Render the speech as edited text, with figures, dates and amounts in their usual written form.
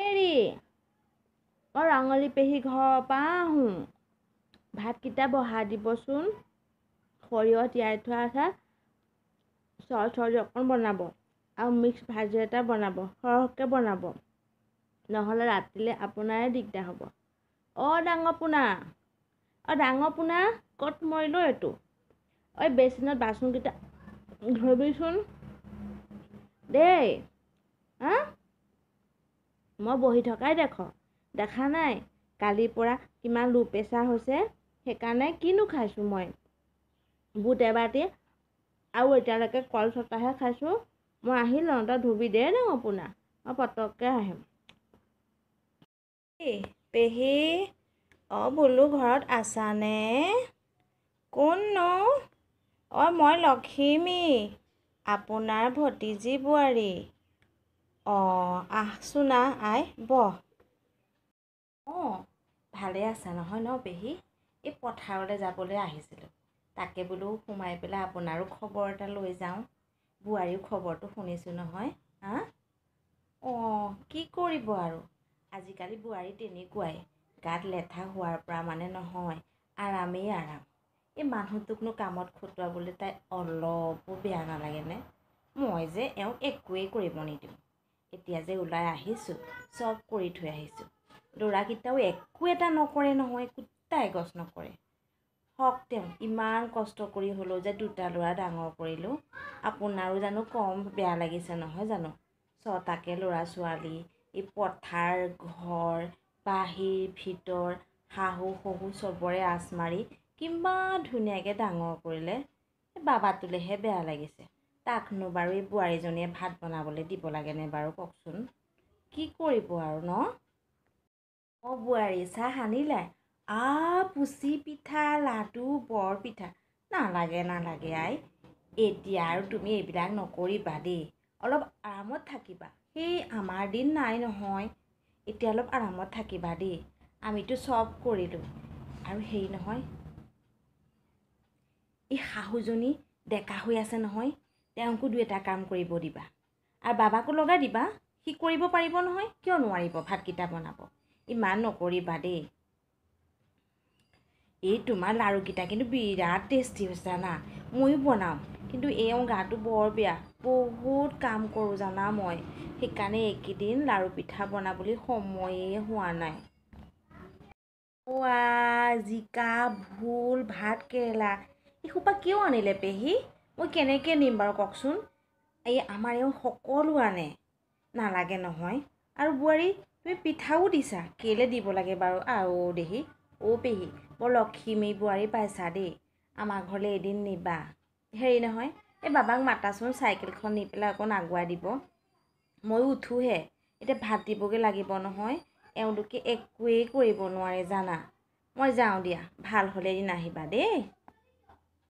হেৰি, মই ৰাঙলী পেহী ঘৰৰ পৰা আহোঁ, ভাতকেইটা বহাই দিবচোন। সৰিয়হ তিয়াই থোৱা আছে, চৰচৰি অকণ বনাব আৰু মিক্স ভাজি এটা বনাব, সৰহকৈ বনাব, নহ'লে ৰাতিলৈ আপোনাৰে দিগদাৰ হ'ব। অ' ডাঙৰ পোনা, অ' ডাঙৰ পোনা, ক'ত মৰিল অ' এইটো? ঐ বেচিনত বাচনকেইটা ধুবিচোন দেই। হা, মই বহি থকাই দেখ, দেখা নাই কালিৰ পৰা কিমান ল' প্ৰেছাৰ হৈছে, সেইকাৰণে কিনো খাইছোঁ মই বুট এবাতি আৰু এতিয়ালৈকে কল ছটাহে খাইছোঁ। মই আহি লওঁ, তই ধুবি দেই ডাঙৰ পোনা, মই পটককৈ আহিম। পেহী, অঁ বোলো ঘৰত আছানে? কোননো? অঁ মই লখিমী, আপোনাৰ ভতিজী বোৱাৰী। অঁ আহচোন আহ আই, বহ। অঁ ভালে আছা নহয় ন পেহী? এই পথাৰলৈ যাবলৈ আহিছিলোঁ, তাকে বোলো সোমাই পেলাই আপোনাৰো খবৰ এটা লৈ যাওঁ। বোৱাৰীও খবৰটো শুনিছোঁ নহয়। হা, অঁ কি কৰিব আৰু, আজিকালি বোৱাৰী তেনেকুৱাই, গাত লেঠা হোৱাৰ পৰা মানে নহয়, আৰামেই আৰাম। এই মানুহটোকনো কামত খটুৱাবলৈ তাই অলপো বেয়া নালাগেনে? মই যে এওঁক একোৱেই কৰিব নিদিওঁ। এতিয়া যে ওলাই আহিছোঁ, চব কৰি থৈ আহিছোঁ। ল'ৰাকেইটাও একো এটা নকৰে নহয়, কুত্তা এগছ নকৰে। হওক তেওঁ ইমান কষ্ট কৰি হ'লেও যে দুটা ল'ৰা ডাঙৰ কৰিলোঁ, আপোনাৰো জানো কম বেয়া লাগিছে নহয় জানো? ছটাকৈ ল'ৰা ছোৱালী, এই পথাৰ ঘৰ বাহিৰ ভিতৰ শাহু শহু চবৰে আঁচ মাৰি কিমান ধুনীয়াকৈ ডাঙৰ কৰিলে। বাবাটোলৈহে বেয়া লাগিছে, তাকনো বাৰু এই বোৱাৰীজনীয়ে ভাত বনাবলৈ দিব লাগেনে বাৰু কওকচোন? কি কৰিব আৰু ন? অঁ বোৱাৰী, চাহ আনিলা? আ পুচি পিঠা, লাডু, বৰপিঠা। নালাগে নালাগে আই, এতিয়া আৰু তুমি এইবিলাক নকৰিবা দেই, অলপ আৰামত থাকিবা। সেই আমাৰ দিন নাই নহয়, এতিয়া অলপ আৰামত থাকিবা দেই, আমিতো চব কৰিলোঁ। আৰু হেৰি নহয়, এই শাহুজনী ডেকা হৈ আছে নহয়, তেওঁকো দুই এটা কাম কৰিব দিবা, আৰু বাবাকো লগাই দিবা, সি কৰিব পাৰিব নহয়, কিয় নোৱাৰিব ভাতকেইটা বনাব। ইমান নকৰিবা দেই। এই তোমাৰ লাড়ুকেইটা কিন্তু বিৰাট টেষ্টি হৈছে জানা, ময়ো বনাওঁ, কিন্তু এওঁ গাটো বৰ বেয়া, বহুত কাম কৰোঁ জানা মই, সেইকাৰণে এইকেইদিন লাড়ু পিঠা বনাবলৈ সময়েই হোৱা নাই। অ' জিকা, ভোল, ভাত কেৰেলা এইসোপা কিয় আনিলে পেহী? মই কেনেকৈ নিম বাৰু কওকচোন? এই আমাৰ এওঁ সকলো আনে, নালাগে নহয়। আৰু বোৱাৰী তুমি পিঠাও দিছা, কেলৈ দিব লাগে বাৰু? আৰু দেহি, অ' পেহী, বৰ লখিমী বোৱাৰী পাইছা দেই, আমাৰ ঘৰলৈ এদিন নিবা। হেৰি নহয়, এই বাবাক মাতাচোন, চাইকেলখন নি পেলাই অকণ আগুৱাই দিব, ময়ো উঠোহে, এতিয়া ভাত দিবগৈ লাগিব নহয়, এওঁলোকে একোৱেই কৰিব নোৱাৰে জানা। মই যাওঁ দিয়া, ভাল হ'লে এদিন আহিবা দেই।